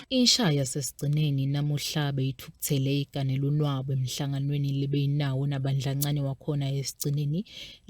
Insha yasesigcineni namuhla beyithukuthele igane lunwabu emhlanganweni lebeyinawo nabandlancane wakhona esigcineni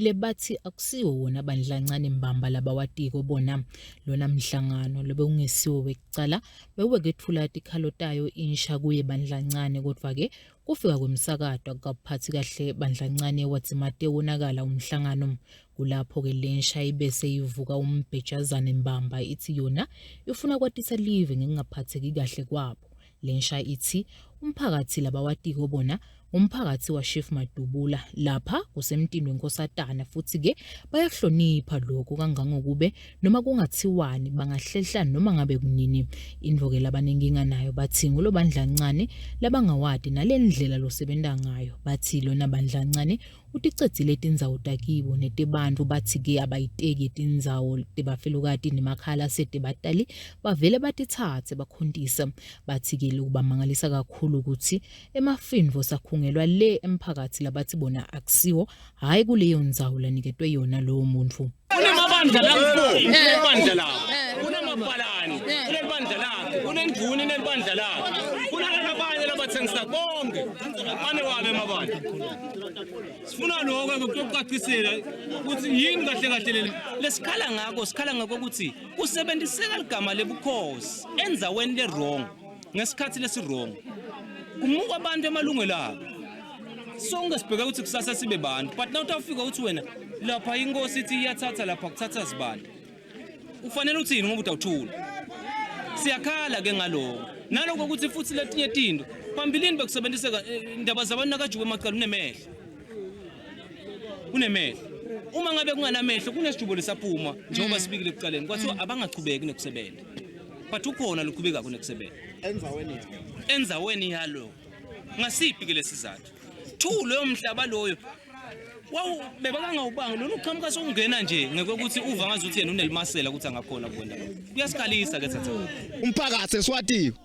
lebathi akusiwo wona bandlancane mbamba labawatiko bona lona mhlangano lobewungesiwo wekucala beweketfula tikhalo tayo insha kuye bandlancane kodvwa-ke kufika kwemsakato akukaphathi kahle bandlancane wadzimate wonakala umhlangano kulapho-ke lensha ibese ivuka umbhejazane mbamba ithi yona ifuna kwatisa live ngekungaphatheki kahle kwabo Lensha ithi umphakathi labawatiko bona ngumphakathi waShief Madubula lapha kusemtini wenkosatana futhi-ke bayakuhlonipha lokhu kangangokube noma kungathiwani bangahlehla noma ngabe kunini. Intfo-ke labanenkinga nayo bathi ngulobandlancane labangawati nale ndlela losebenta ngayo. Bathi lona bandlancane Uticedzile tindzawo takibo netebantfu batsi-ke abayiteki tindzawo tebafelokati nemakhala asetebatali bavele batitsatse bakhontise. Batsi-ke lokubamangalisa kakhulu kutsi emafindvo sakhungelwa le emphakatsi labatsi bona akusiwo hhayi kuleyo ndzawo laniketwe yona lowo muntfu. Kunemabandla langu-four kunebandla lakho kunamabhalani kunelibandla lakhe kunendvuna inelibandla lakhe kunalabanye labathengisa konke mane wabe emabandla sifuna lokho kutocacisela ukuthi yini kahle kahle leli lesikhala ngako sikhala ngako ukuthi kusebenziseka ligama lebukhosi endzaweni le-wrong ngesikhathi lesi-wrong kumuka abantu emalungelo abo sonke sibheke ukuthi kusasa sibe bantu but now utawufika uthi wena lapha inkosi ithi iyathatha lapha kuthatha zibani ufanele uthini ngoba utawuthula siyakhala ke ngaloko naloko ukuthi futhi letinye tinto phambilini bekusebenziseka eh, indaba zabantu nakajuka emacala unemehlo unemehlo uma ngabe kunganamehlo kunesijubo lesaphuma njengoba sibikile ekuqaleni kwathiwa abangachubeki nekusebenza but ukhona loqhubekako nekusebenza endzaweni yalo endzaweni yalo ngasiphi ke lesizathu two loyo mhlaba loyo wawu bebakangawubanga lona uqhamuka sokungena nje ngekokuthi uva ngazuthi yena unelimasela ukuthi angakhona kwenda lokho kuyasikhalisa ke thatha umphakathi eswatiko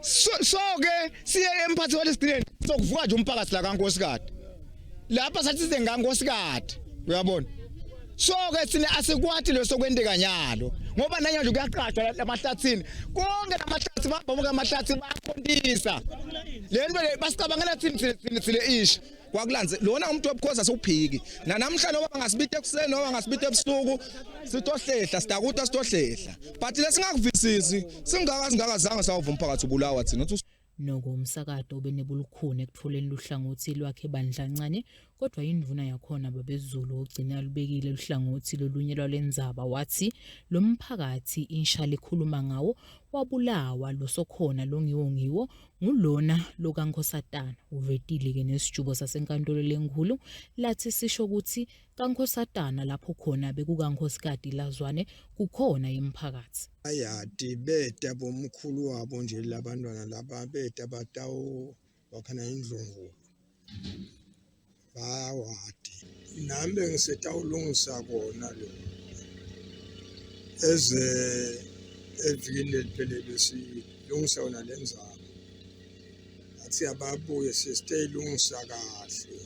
so so ke siye emphathi walesigcineni sokuvuka nje umphakathi la kaNkosikade lapha sathi size ngaNkosikade uyabona so ke sine asikwati leso kwenteka nyalo ngoba nanye nje kuyaqashwa lamahlathini konke lamahlathi babhomoka amahlathi bayakhontisa lento le basicabangela thini thina thina ish kwakulanze lona umuntu wobukhosi asiwuphiki nanamhla noma bangasibita ekuseni noma bangasibita ebusuku sitohlehla sidakuta sitohlehla but lesingakuvisisi singaka singakazange sawuva umphakathi ubulawa thina Noko umsakato ubenebulukhuni ekutfoleni luhlangothi lwakhe bandlancane kodvwa indvuna yakhona Babezulu ugcine alubekile luhlangothi lolunye lwalendzaba watsi lomphakatsi insha lekhuluma ngawo wabulawa losokhona longiwo ngiwo Ngulona lokaNkhosatana uvetile-ke nesijubo sasenkantolo lenkhulu lathi sisho ukuthi kaNkhosatana lapho khona bekukaNkhosikati LaZwane kukhona imiphakatsi. Bayati beta bomkhulu wabo nje labantwana laba beta batawu wakhana indlungu bayawati nami bengisetawulungisa kona lo eze evikini leliphelele silungisa yona le ndzaba athi ababuye sesiteyilungisa kahle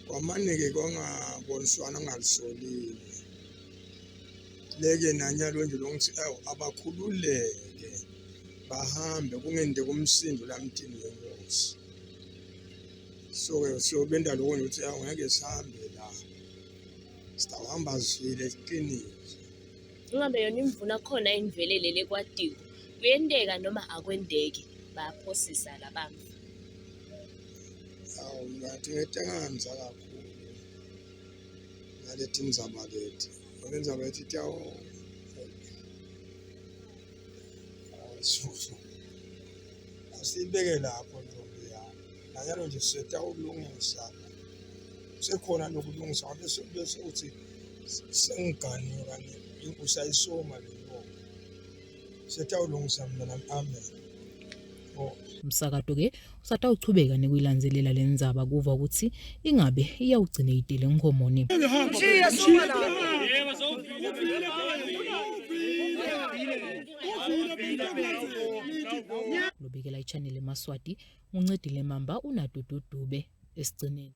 kwamane-ke kwangaboniswana ngalisolile leke nanyalo nje longithi awu abakhululeke bahambe kungende kumsindo lamtini wenkosi So-ke siyobenda lokho nje ukuthi awu ngeke sihambe la sitawuhamba zwile ekliniki Ingabe yona imvuna khona enivelele lekwatiko kuyenteka noma akwenteki bayaphosisa labamfu awu ngathi ngetenganza kakhulu ngaleti ndzaba leti ngoba indzaba lethi tawu susu asiyibeke lapho ntombi yami nanyalo nje setawulungisa sekhona nokulungisa ngoba bese bese uthi sengiganiwe kani usayisoma le ntombi setawulungisa mina nami amen oh. Umsakato ke usatawuchubeka nekuyilandzelela le ndzaba kuva ukuthi ingabe iyawugcine itele nkhomoni. Lobikela ichannel eMaswati, uncedile Mamba unaDudu Dube esigcineni.